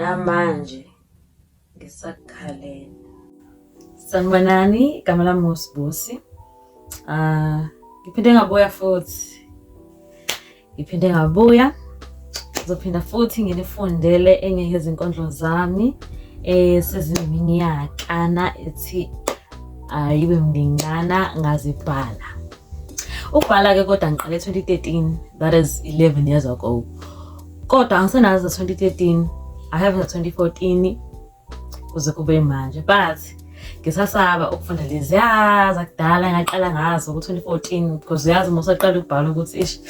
Namanje ngisakukhalela. Sanibonani, igama lami nguSibusi. Ah, ngiphinde ngabuya futhi. Ngiphinde ngabuya. Ngizophinda futhi nginifundele enye yezinkondlo zami esezineminyakana ethi ayibe mningana ngazibhala. Ukubhala-ke kodwa ngiqale 2013, that is 11 years ago. Kodwa angisenazo 2013, I have 2014 kuze kube manje. But ngisasaba ukufunda leziya zakudala engaqala ngazo ku-2014 because uyazi uma usaqala ukubhala ukuthi ish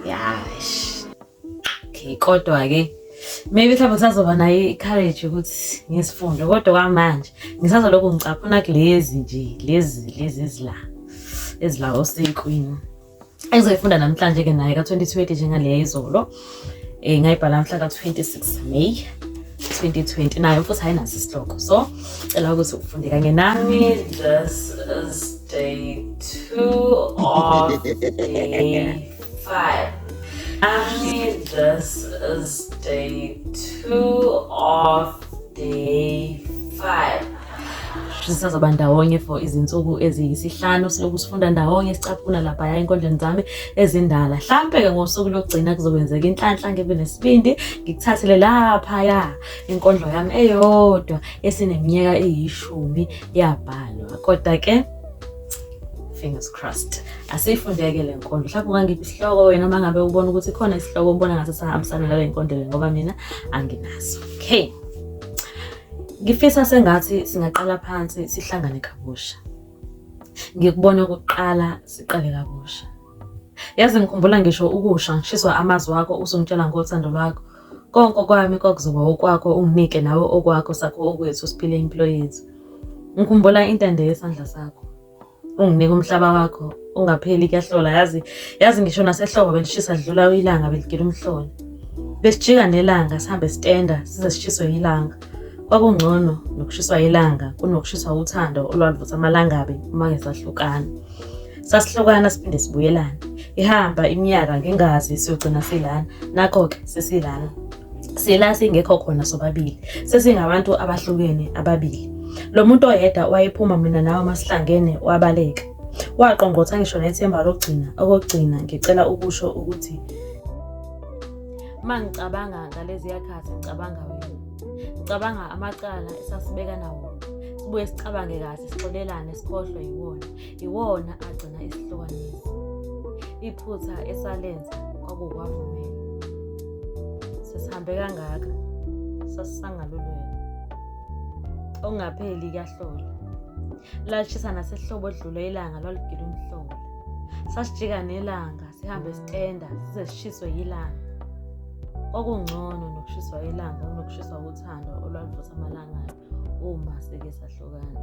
ya ish. Okay, kodwa-ke maybe mhlawumbe kusazoba nayo i-courage ukuthi ngisifunde kodwa kwamanje ngisazolokhu ngicaphuna kulezi nje lezi lezi ezila ezila osekwini engizoyifunda namhlanje-ke naye ka-2020 njengaleya izolo um ngayibhala mhla ka-26 May 2020 nayo futhi ayinaso isihloko so cela ukuthi ufunde kanye nami. This is day 2 of day 5. Ami, this is day 2 of day 5. Sisazoba ndawonye for izinsuku eziyisihlanu siloku sifunda ndawonye sicaphuna laphaya enkondlweni zami ezindala. Hlampe-ke ngosuku lokugcina kuzokwenzeka inhlanhla ngibe nesibindi ngikuthathele laphaya inkondlo yami eyodwa esineminyaka eyishumi yabhalwa. Kodwa-ke fingers crossed. Asiyifundeke le nkondlo. Mhlawumbe ungangipha isihloko wena uma ngabe ubona ukuthi khona isihloko ubona ngathi sahambisana nale nkondlo le ngoba mina anginaso. Okay. Ngifisa sengathi singaqala phansi sihlangane kabusha. Ngikubona okokuqala siqale kabusha. Yazi ngikhumbula ngisho ukusha ngishiswa amazwi akho usungitshela ngothando lwakho. Konke okwami kwakuzoba okwakho unginike nawe okwakho sakho okwethu siphile impilo yethu. Ngikhumbula intende yesandla sakho. Unginike umhlaba wakho ungapheli kuyahlola yazi yazi ngisho nasehlobo belishisa lidlula ilanga beligila umhlola. Besijika nelanga sihambe sitenda size sishiswe ilanga. Kwakungcono nokushiswa ilanga kunokushiswa uthando olwaluvutha amalangabi uma ngesahlukana. Sasihlukana siphinde sibuyelane. Ihamba iminyaka ngingazi siyogcina silana. Nakho-ke sesilana. Sila singekho khona sobabili. Sesingabantu abahlukene ababili. Lo muntu oyedwa wayephuma mina nawe masihlangene wabaleka. Waqongqotha ngisho nethemba lokugcina. Okokugcina ngicela ukusho ukuthi mangicabanga ngaleziya khathi ngicabanga wena. Ngicabanga amacala esasibekana wona. Sibuye sicabange kahle sixolelane sikhohlwe yiwona. Iwona agcina esihlukanisa. Iphutha esalenza kwakukwavumela. Sesihambe kangaka sasisangalulwela. Okungapheli kuyahlola. Lashisa nasehlobo edlule ilanga lwaligila umhlola. Sasijika nelanga sihambe sitenda size sishiswe yilanga. Kwakungcono nokushiswa ilanga kunokushiswa uthando olwaluvutha amalangabi uma sike sahlukana.